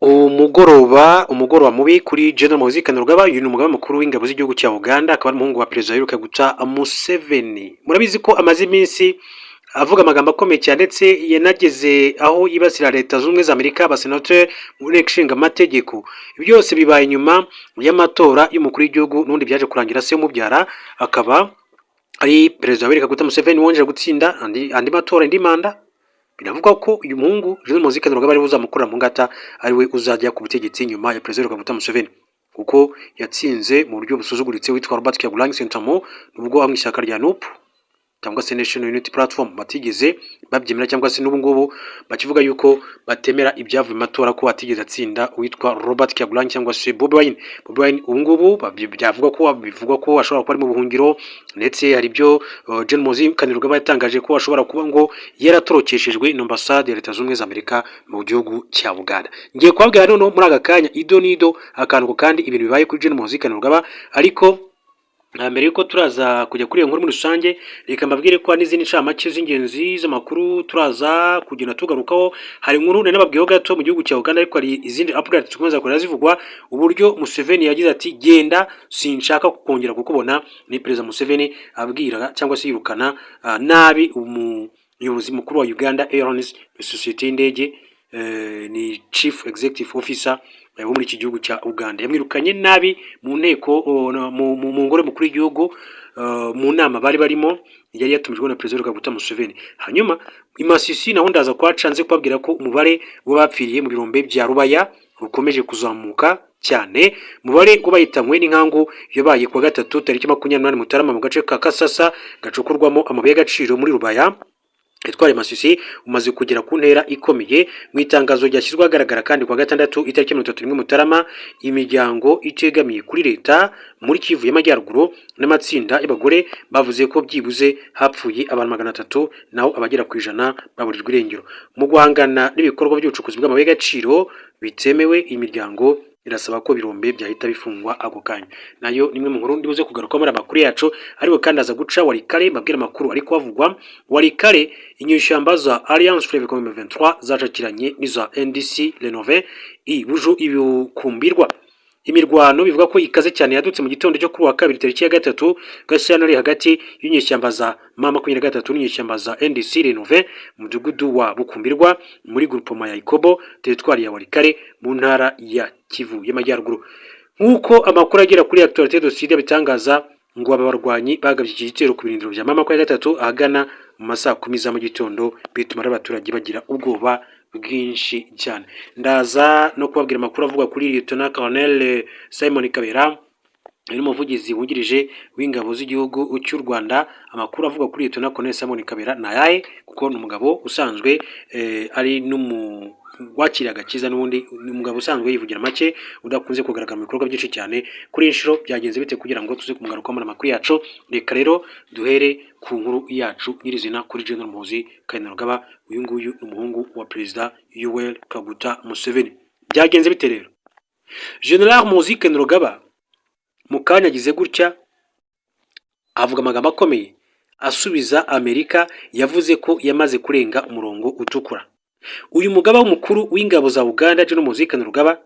Umugoroba mubi kuri General Muhoozi Kainerugaba. Uyu ni umugaba mukuru w'ingabo z'igihugu cya Uganda, akaba ari umuhungu wa perezida Yoweri Kaguta Museveni. Murabizi ko amaze iminsi avuga amagambo akomeye cyane, ndetse yanageze aho yibasira Leta Zunze Ubumwe za Amerika, abasenateri mu nteko ishinga amategeko. Byose bibaye nyuma y'amatora y'umukuru w'igihugu, n'ubundi byaje kurangira se umubyara akaba ari perezida Yoweri Kaguta Museveni wongeye gutsinda andi matora, indi manda. Biravugwa ko uyu muhungu General Muhoozi Kainerugaba ariwe uzamukorera mu ngata, ariwe uzajya ku butegetsi nyuma ya perezida Yoweri Kaguta Museveni, kuko yatsinze mu buryo busuzuguritse witwa Robert Kyagulanyi Ssentamu, nubwo abo mu ishyaka rya NUP cyangwa se National Unity Platform batigeze babyemera, cyangwa se n'ubu ngubu bakivuga yuko batemera ibyavuye mu matora, ko atigeze atsinda uwitwa Robert Kyagulanyi cyangwa se Bobi Wine. Bobi Wine ubu ngubu byavuga ko bivugwa ko ashobora kuba ari mu buhungiro, ndetse hari ibyo Gen Muhoozi Kainerugaba yatangaje ko ashobora kuba ngo yaratorokeshejwe na ambasade ya Leta Zunze Ubumwe za Amerika mu gihugu cya Uganda. Ngiye kubabwira noneho muri aka kanya ido n'ido, akantu kandi, ibintu bibaye kuri Gen Muhoozi Kainerugaba. Ariko mbere yuko turaza kujya kuri iyo nkuru muri rusange, reka mbabwire ko hari n'izindi ncamake z'ingenzi z'amakuru turaza kugenda tugarukaho. Hari inkuru nari nababwiyeho gato mu gihugu cya Uganda, ariko hari izindi updates zikomeza kugenda zivugwa, uburyo Museveni yagize ati: "Genda, sinshaka kongera kukubona." Ni perezida Museveni abwira cyangwa se yirukana nabi umuyobozi mukuru wa Uganda Airlines, sosiyete y'indege, ni chief executive officer wo muri iki gihugu cya Uganda. Yamwirukanye nabi mu nteko, mu ngoro mukuru w'igihugu, mu nama bari barimo yari yatumijwe na perezida Kaguta Museveni. Hanyuma i Masisi naho ndaza kuhaca nze kubabwira ko umubare w'abapfiriye mu birombe bya Rubaya ukomeje kuzamuka cyane. Umubare w'abahitanywe n'inkangu yabaye kuwa gatatu tariki 28 Mutarama mu gace ka Kasasa gacukurwamo amabuye y'agaciro muri Rubaya itwara Masisi umaze kugera ku ntera ikomeye. Mu itangazo ryashyizwe ahagaragara kandi kuwa gatandatu itariki 31 Mutarama, imiryango itegamiye kuri leta muri Kivu y'Amajyaruguru n'amatsinda y'abagore bavuze ko byibuze hapfuye abantu 300, naho abagera ku 100 baburirwa irengero. Mu guhangana n'ibikorwa by'ubucukuzi bw'amabuye y'agaciro bitemewe, iyi miryango irasaba ko birombe byahita bifungwa ako kanya. Nayo nimwe mu nkuru ndibuze kugaruka muri amakuru yacu. Ariko kandi aza guca Walikale, mbabwira amakuru ariko havugwa Walikale. Inyeshyamba za Alliance Fleuve Congo 23 zacakiranye n'iza NDC Rénové i Buju Ibukumbirwa. Imirwano bivuga ko ikaze cyane yadutse mu gitondo cyo kuri wa kabiri tariki ya 3 Gashyantare hagati y'inyeshyamba za M23 n'inyeshyamba za NDC Rénové mu mudugudu wa Bukumbirwa muri groupement ya Ikobo, teritwari ya Walikale, mu ntara ya Kivu y'Amajyaruguru. Nk'uko amakuru agera kuri Actualité de Sud bitangaza, ngo aba barwanyi bagabye iki gitero ku birindiro bya M23 ahagana mu masaa 10 za mu gitondo, bituma abaturage bagira ubwoba bwinshi cyane. Ndaza no kubabwira amakuru avuga kuri Lieutenant Colonel Simon Kabera, ni umuvugizi wungirije w'ingabo z'igihugu cy'u Rwanda. Amakuru avuga kuri Lieutenant Colonel Simon Kabera ni ayahe? Kuko ni umugabo usanzwe ari n'umu wakiriye agakiza, n'ubundi ni umugabo usanzwe yivugira make, udakunze kugaragara mu bikorwa byinshi cyane. Kuri iyi nshuro byagenze bite kugira ngo tuze kumugarukaho muri amakuru yacu? Reka rero duhere ku nkuru yacu nyirizina kuri General Muhoozi Kainerugaba. Uyu nguyu ni umuhungu wa perezida Yoweri Kaguta Museveni. Byagenze bite rero? General Muhoozi Kainerugaba mu kanya agize gutya avuga amagambo akomeye asubiza Amerika, yavuze ko yamaze kurenga umurongo utukura. Uyu mugaba w'umukuru w'ingabo za Uganda, General Muhoozi Kainerugaba,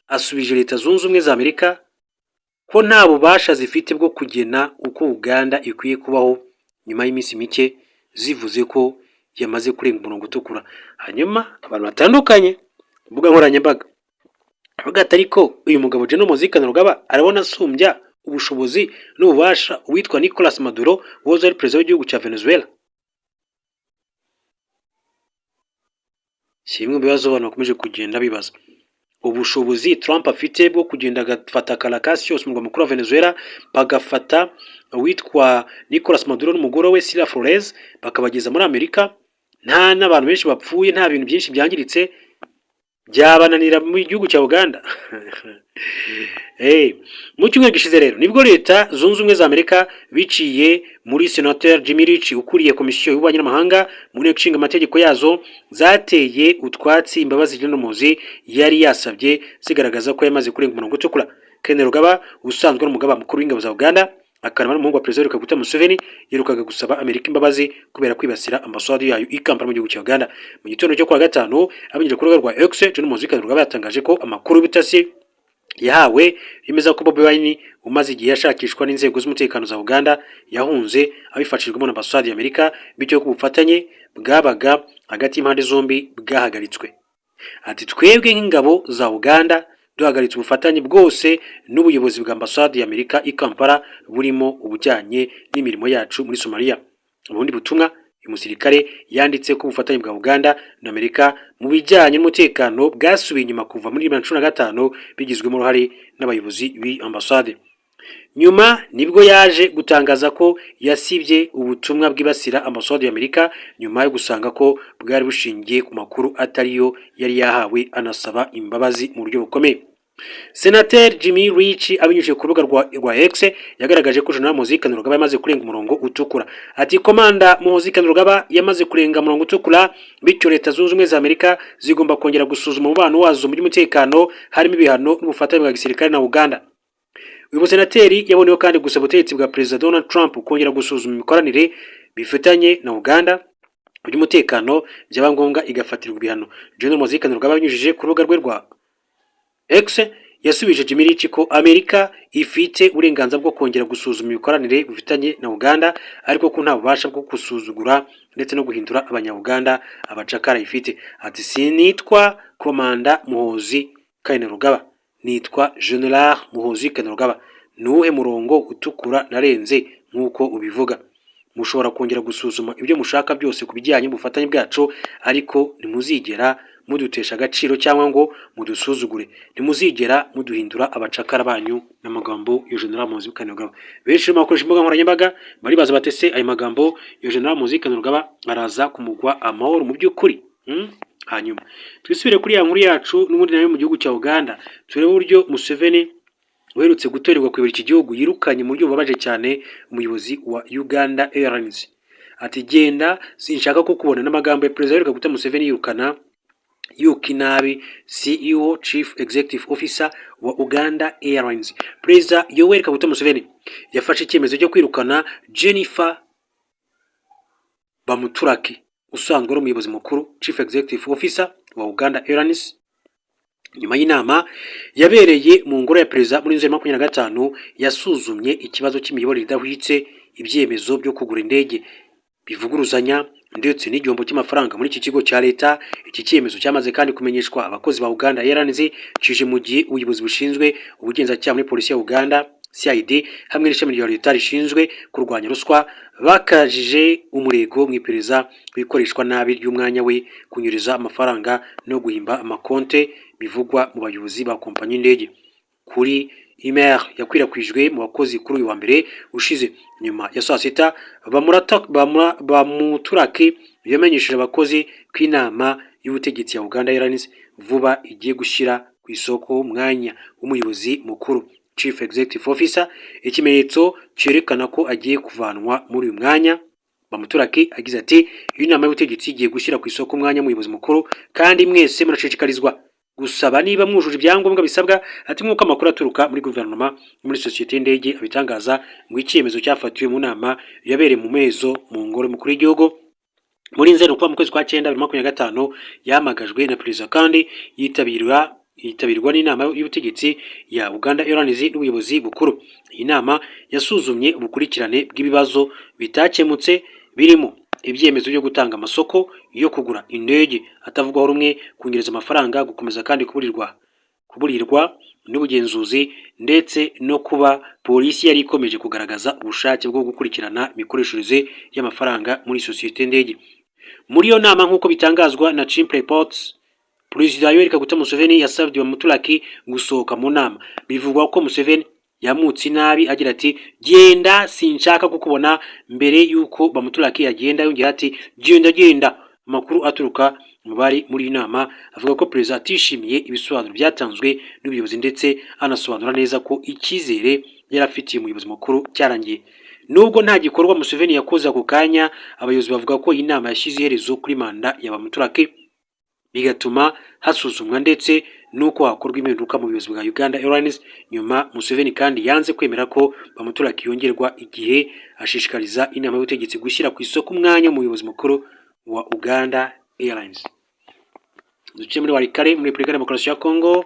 asubije Leta Zunze Ubumwe za Amerika ko nta bubasha zifite bwo kugena uko Uganda ikwiye kubaho, nyuma y'iminsi mike zivuze ko yamaze kurenga umurongo utukura. Hanyuma abantu batandukanye ku mbuga nkoranyambaga bavuga ati: "Ariko uyu mugabo General Muhoozi Kainerugaba arabona asumbya ubushobozi n'ububasha uwitwa Nicolas Maduro wahoze ari perezida w'igihugu cya Venezuela?" Kimwe mu bibazo abantu bakomeje kugenda bibaza: ubushobozi Trump afite bwo kugenda agafata Caracas yose, umurwa mukuru wa Venezuela, bagafata uwitwa Nicolas Maduro n'umugore we Cilia Flores, bakabageza muri Amerika nta n'abantu benshi bapfuye, nta bintu byinshi byangiritse, byabananira mu gihugu cya Uganda? Hey. Mu cyumweru gishize rero nibwo Leta Zunze Ubumwe za Amerika biciye muri Senator Jimmy Rich ukuriye komisiyo y'ububanyi n'amahanga mu nteko ishinga amategeko yazo, zateye utwatsi imbabazi General Muhoozi yari yasabye, zigaragaza ko yamaze kurenga umurongo utukura. Kainerugaba usanzwe ari umugaba mukuru w'ingabo za Uganda akaba ari umuhungu wa Perezida Kaguta Museveni, yirukaga gusaba Amerika imbabazi kubera kwibasira ambasade yayo i Kampala mu gihugu cya Uganda. Mu gitondo cyo kuwa gatanu, abinyujije ku rubuga rwa X, Gen Muhoozi Kainerugaba yatangaje ko amakuru y'ubutasi yahawe yemeza ko Bobi Wine umaze igihe ashakishwa n'inzego z'umutekano za Uganda yahunze abifashijwemo na ambasade ya Amerika, bityo ko ubufatanye bwabaga hagati y'impande zombi bwahagaritswe. Ati: "Twebwe nk'ingabo za Uganda duhagaritse ubufatanye bwose n'ubuyobozi bwa ambasade ya Amerika i Kampala, burimo ubujyanye n'imirimo yacu muri Somalia." Ubundi butumwa uyu musirikare yanditse ko ubufatanye bwa Uganda na Amerika mu bijyanye n'umutekano bwasubiye inyuma kuva muri 2015, bigizwemo uruhare n'abayobozi b'iyi ambasade. Nyuma nibwo yaje gutangaza ko yasibye ubutumwa bwibasira ambasade ya Amerika nyuma yo gusanga ko bwari bushingiye ku makuru atariyo yari yahawe, anasaba imbabazi mu buryo bukomeye. Senateri Jimmy Rich, abinyujije ku rubuga rwa X, yagaragaje ko General Muhoozi Kainerugaba yamaze kurenga umurongo utukura. Ati: "Komanda Muhoozi Kainerugaba yamaze kurenga umurongo utukura, bityo Leta Zunze Ubumwe za Amerika zigomba kongera gusuzuma umubano wazo mu by'umutekano, harimo ibihano n'ubufatanye bwa gisirikare na Uganda." Uyu musenateri yaboneyeho kandi gusaba ubutegetsi bwa Perezida Donald Trump kongera gusuzuma imikoranire bifitanye na Uganda mu by'umutekano, byaba ngombwa igafatirwa ibihano. General Muhoozi Kainerugaba abinyujije ku rubuga rwe rwa X yasubije Jimmy Rich ko Amerika ifite uburenganzira bwo kongera gusuzuma imikoranire bifitanye na Uganda, ariko ko nta bubasha bwo gusuzugura ndetse no guhindura Abanya-Uganda abacakara ifite. Ati: "Sinitwa Komanda Muhoozi Kainerugaba, nitwa General Muhoozi Kainerugaba. Ni uwuhe murongo utukura narenze nk'uko ubivuga? Mushobora kongera gusuzuma ibyo mushaka byose ku bijyanye n'ubufatanye bwacu, ariko ntimuzigera mudutesha agaciro cyangwa ngo mudusuzugure, ntimuzigera muduhindura abacakara banyu." N'amagambo ya General Muhoozi Kainerugaba. Benshi mu bakoresha imbuga nkoranyambaga baribaza bati: "Ese ayo magambo ya General Muhoozi Kainerugaba araza kumugwa amahoro mu by'ukuri?" Hanyuma twisubire kuri ya nkuru yacu n'ubundi nayo mu gihugu cya Uganda, turebe uburyo Museveni uherutse gutorerwa kuyobora iki gihugu yirukanye mu buryo bubabaje cyane umuyobozi wa Uganda Airlines. Ati: "Genda, sinshaka kukubona." N'amagambo ya Perezida Yoweri Kaguta Museveni yirukana yuka inabi CEO, Chief Executive Officer, wa Uganda Airlines. Perezida Yoweri Kaguta Museveni yafashe icyemezo cyo kwirukana Jennifer Bamuturaki usanzwe ari umuyobozi mukuru, Chief Executive Officer, wa Uganda Airlines, nyuma y'inama yabereye mu ngoro ya perezida muri Nzeri 25 yasuzumye ikibazo cy'imiyoborere idahwitse, ibyemezo byo kugura indege bivuguruzanya ndetse n'igihombo cy'amafaranga muri iki kigo cya leta. Iki cyemezo cyamaze kandi kumenyeshwa abakozi ba Uganda Airlines, kije mu gihe ubuyobozi bushinzwe ubugenzacyaha muri polisi ya Uganda, CID, hamwe n'ishami rya leta rishinzwe kurwanya ruswa bakajije umurego mu iperereza ku ikoreshwa nabi ry'umwanya we, kunyereza amafaranga no guhimba amakonte bivugwa mu bayobozi ba kompanyi y'indege. Kuri email yakwirakwijwe mu bakozi kuri uyu wa mbere ushize nyuma ya saa sita, Bamuturaki yamenyesheje abakozi ko inama y'ubutegetsi ya Uganda Airlines vuba igiye gushyira ku isoko umwanya w'umuyobozi mukuru, Chief Executive Officer, ikimenyetso cyerekana ko agiye kuvanwa muri uyu mwanya. Bamuturaki agize ati: "Iyi nama y'ubutegetsi igiye gushyira ku isoko umwanya w'umuyobozi mukuru, kandi mwese murashishikarizwa gusaba niba mwujuje ibyangombwa bisabwa." Ati: "Nk'uko amakuru aturuka muri guverinoma no muri sosiyete y'indege abitangaza, ngo icyemezo cyafatiwe mu nama yabereye mu mezo mu ngoro y'umukuru w'igihugu muri Nzeri, kuva mu kwezi kwa cyenda 2025, yahamagajwe na perezida kandi yitabirwa n'inama y'ubutegetsi ya Uganda Airlines n'ubuyobozi bukuru. Iyi nama yasuzumye ubukurikirane bw'ibibazo bitakemutse, birimo ibyemezo byo gutanga amasoko yo kugura indege atavugwaho rumwe, kunyereza amafaranga, gukomeza kandi kuburirwa n'ubugenzuzi, ndetse no kuba polisi yari ikomeje kugaragaza ubushake bwo gukurikirana imikoreshereze y'amafaranga muri sosiyete y'indege." Muri iyo nama, nk'uko bitangazwa na Chimp Reports, Perezida Yoweri Kaguta Museveni yasabye Bamuturaki gusohoka mu nama. Bivugwa ko Museveni yamutse inabi agira ati: "Genda, sinshaka kukubona." Mbere y'uko Bamuturaki agenda, yongera ati: "Genda, genda." Amakuru aturuka mu bari muri iyi nama avuga ko perezida atishimiye ibisobanuro byatanzwe n'ubuyobozi, ndetse anasobanura neza ko icyizere yari afitiye umuyobozi mukuru cyarangiye. Nubwo nta gikorwa Museveni yakoze ako kanya, abayobozi bavuga ko iyi nama yashyize iherezo kuri manda ya Bamuturaki. Bigatuma hasuzumwa ndetse n'uko hakorwa impinduka mu buyobozi bwa Uganda Airlines. Nyuma Museveni kandi yanze kwemera ko Bamuturaki yongerwa igihe, ashishikariza inama y'ubutegetsi gushyira ku isoko umwanya w'umuyobozi mukuru wa Uganda Airlines. Duce muri Walikale, muri Repubulika ya Demokarasi ya Kongo.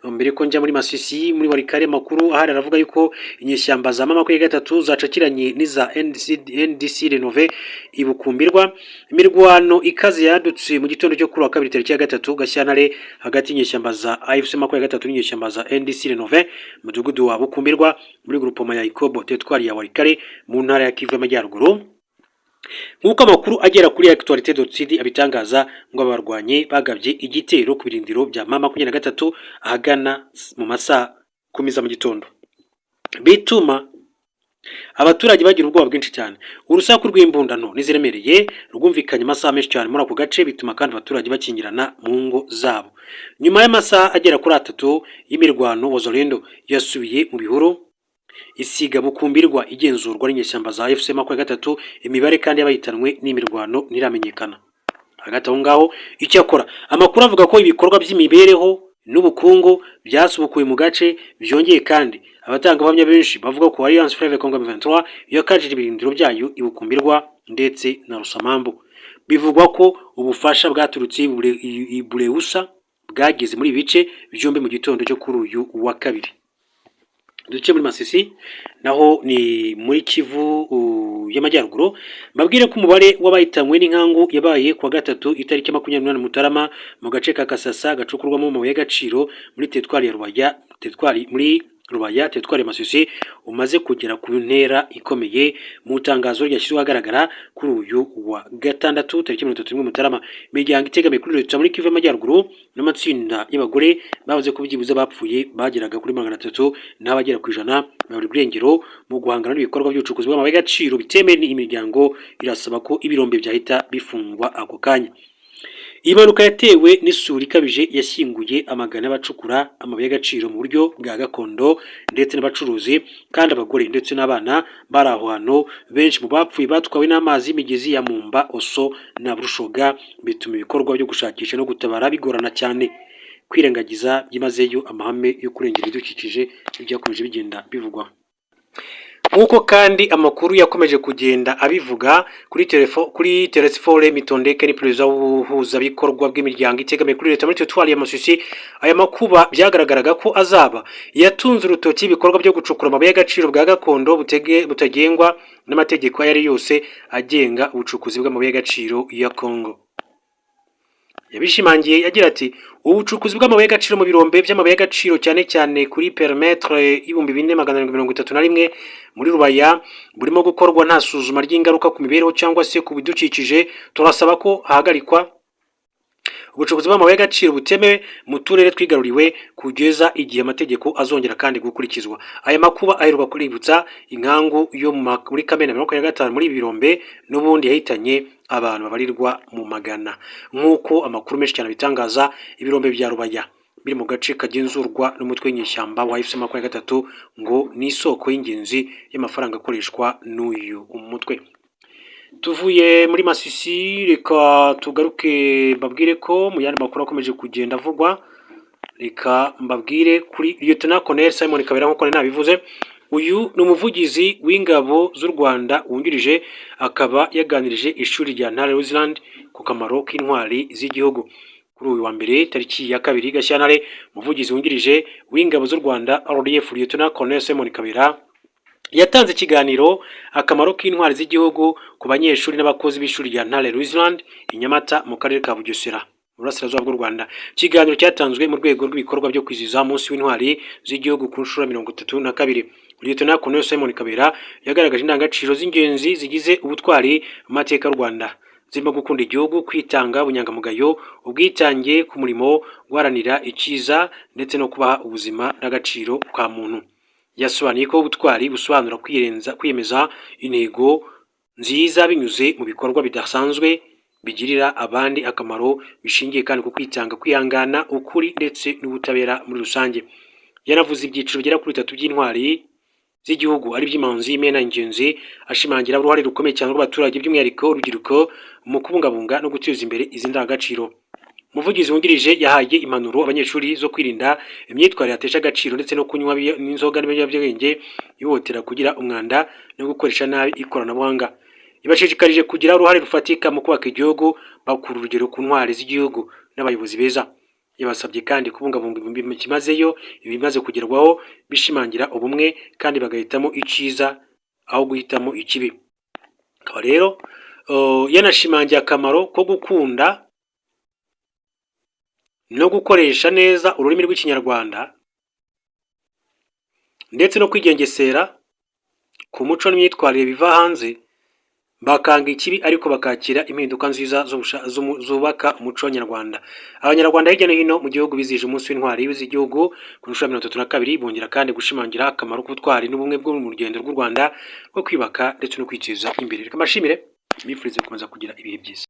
Mbere ko njya muri Masisi, muri Walikale makuru ahari aravuga yuko inyeshyamba za M23 zacakiranye n'iza NDC, NDC Rénové ibukumbirwa. Imirwano ikaze yadutse mu gitondo cyo kuri wa kabiri, tariki ya 3 Gashyantare, hagati y'inyeshyamba za AFC 23 n'inyeshyamba za NDC Rénové, mudugudu wa Bukumbirwa, muri groupement ya Ikobo, teritwari ya Walikale, mu ntara ya Kivu y'Amajyaruguru. Nk'uko amakuru agera kuri actualité.cd abitangaza, ngo abarwanyi bagabye igitero ku birindiro bya M23 ahagana mu masaha 10 za mu gitondo, bituma abaturage bagira ubwoba bwinshi cyane. Urusaku rw'imbunda nto n'iziremereye rwumvikanye amasaha menshi cyane muri ako gace, bituma kandi abaturage bakingirana mu ngo zabo. Nyuma y'amasaha agera kuri 3 y'imirwano, Wazalendo yasubiye mu bihuru, isiga Bukumbirwa igenzurwa n'inyeshyamba za AFC 23. Imibare kandi y'abahitanwe n'imirwano ntiramenyekana. Hagati aho ngaho, icyakora, amakuru avuga ko ibikorwa by'imibereho n'ubukungu byasubukuwe mu gace. Byongeye kandi, abatangabuhamya benshi bavuga ko Alliance Fleuve Congo M23 yakajije ibirindiro byayo ibukumbirwa ndetse na Rusamambu. Bivugwa ko ubufasha bwaturutse i Bureusa bwageze muri ibi bice byombi mu gitondo cyo kuri uyu wa kabiri. Duce muri Masisi, naho ni muri Kivu y'Amajyaruguru. Mbabwire ko umubare w'abahitanywe n'inkangu yabaye kuwa gatatu, itariki 28 Mutarama, mu gace ka Kasasa gacukurwamo amabuye y'agaciro muri teritwari ya Rubaya, teritwari muri Rubaya, teritwari ya Masisi, umaze kugera ku ntera ikomeye. Mu itangazo ryashyizwe ahagaragara kuri uyu wa gatandatu, tariki 31 Mutarama, imiryango itegamiye kuri leta muri Kivu y'Amajyaruguru n'amatsinda y'abagore bavuze ko byibuze bapfuye bageraga kuri 300, n'abagera ku 100 bari irengero. Mu guhangana n'ibikorwa by'ubucukuzi bw'amabuye y'agaciro bitemewe, imiryango irasaba ko ibirombe byahita bifungwa ako kanya. Iyi mpanuka yatewe n'isuri ikabije yashyinguye amagana y'abacukura amabuye y'agaciro mu buryo bwa gakondo ndetse n'abacuruzi, kandi abagore ndetse n'abana bari aho hantu. Benshi mu bapfuye batwawe n'amazi y'imigezi ya Mumba, Oso na Bushoga, bituma ibikorwa byo gushakisha no gutabara bigorana cyane. Kwirengagiza byimazeyo amahame yo kurengera ibidukikije byakomeje bigenda bivugwa. Nk'uko kandi amakuru yakomeje kugenda abivuga, kuri telefo kuri Telesphore Mitondeke, ni perezida w'ubuhuzabikorwa bw'imiryango itegamiye kuri leta muri teritwari ya Masisi, aya makuba byagaragaraga ko azaba. Yatunze urutoki ibikorwa byo gucukura amabuye y'agaciro bwa gakondo butagengwa n'amategeko ayo ari yose agenga ubucukuzi bw'amabuye y'agaciro ya Congo. Yabishimangiye agira ati: "Ubucukuzi bw'amabuye y'agaciro mu birombe by'amabuye y'agaciro, cyane cyane kuri périmètre 4731 muri Rubaya, burimo gukorwa nta suzuma ry'ingaruka ku mibereho cyangwa se ku bidukikije. Turasaba ko hahagarikwa ubucukuzi bw'amabuye y'agaciro butemewe mu turere twigaruriwe kugeza igihe amategeko azongera kandi gukurikizwa." Aya makuba aheruka kuributsa inkangu yo muri Kamena 2025 muri ibi birombe n'ubundi yahitanye abantu babarirwa mu magana. Nk'uko amakuru menshi cyane abitangaza, ibirombe bya Rubaya biri mu gace kagenzurwa n'umutwe w'inyeshyamba wa AFC 23 ngo ni isoko y'ingenzi y'amafaranga akoreshwa n'uyu mutwe. Tuvuye muri Masisi, reka tugaruke mbabwire ko mu yandi makuru akomeje kugenda avugwa, reka mbabwire kuri Lieutenant Colonel Simon Kabera. Nk'uko nari nabivuze, uyu ni umuvugizi w'ingabo z'u Rwanda wungirije, akaba yaganirije ishuri rya Ntare Rwizland ku kamaro k'intwari z'igihugu. Kuri uyu wa mbere, tariki ya 2 Gashyantare, umuvugizi wungirije w'ingabo z'u Rwanda RDF, Lieutenant Colonel Simon Kabera, yatanze ikiganiro akamaro k'intwari z'igihugu ku banyeshuri n'abakozi b'ishuri rya Ntare Rwizland i Nyamata, mu karere ka Bugesera, mu burasirazuba bw'u Rwanda. Ikiganiro cyatanzwe mu rwego rw'ibikorwa byo kwizihiza umunsi w'intwari z'igihugu ku nshuro 32. Lieutenant Colonel Simon Kabera yagaragaje indangagaciro z'ingenzi zigize ubutwari mu mateka y'u Rwanda, zirimo gukunda igihugu, kwitanga, ubunyangamugayo, ubwitange ku murimo, guharanira icyiza ndetse no kubaha ubuzima n'agaciro ka muntu. Yasobanuye ko ubutwari busobanura kwirenza, kwiyemeza intego nziza binyuze mu bikorwa bidasanzwe bigirira abandi akamaro, bishingiye kandi ku kwitanga, kwihangana, ukuri ndetse n'ubutabera muri rusange. Yanavuze ibyiciro bigera kuri bitatu by'intwari z'igihugu, ari by'Imanzi, Imena, Ingenzi, ashimangira uruhare rukomeye cyane rw'abaturage, by'umwihariko urubyiruko, mu kubungabunga no guteza imbere izi ndangagaciro. Muri Umuvugizi wungirije yahaye impanuro abanyeshuri zo kwirinda imyitwarire yatesha agaciro ndetse no kunywa n'inzoga n'ibiyobyabwenge, ihotera kugira umwanda no gukoresha nabi ikoranabuhanga. Ibashishikarije kugira uruhare rufatika mu kubaka igihugu, bakura urugero ku ntwari z'igihugu n'abayobozi beza. Yabasabye kandi kubungabunga bimazeyo ibimaze kugerwaho, bishimangira ubumwe, kandi bagahitamo icyiza aho guhitamo ikibi. Akaba rero yanashimangiye akamaro ko gukunda no gukoresha neza ururimi rw'Ikinyarwanda, ndetse no kwigengesera ku muco n'imyitwarire biva hanze, bakanga ikibi ariko bakakira impinduka nziza zubaka umuco nyarwanda. Abanyarwanda hirya no hino mu gihugu bizihije umunsi w'intwari z'igihugu ku nshuro ya 32, bongera kandi gushimangira akamaro k'ubutwari n'ubumwe bwo mu rugendo rw'u Rwanda rwo kwiyubaka ndetse no kwiteza imbere. Reka mbashimire, mbifurize gukomeza kugira ibihe byiza.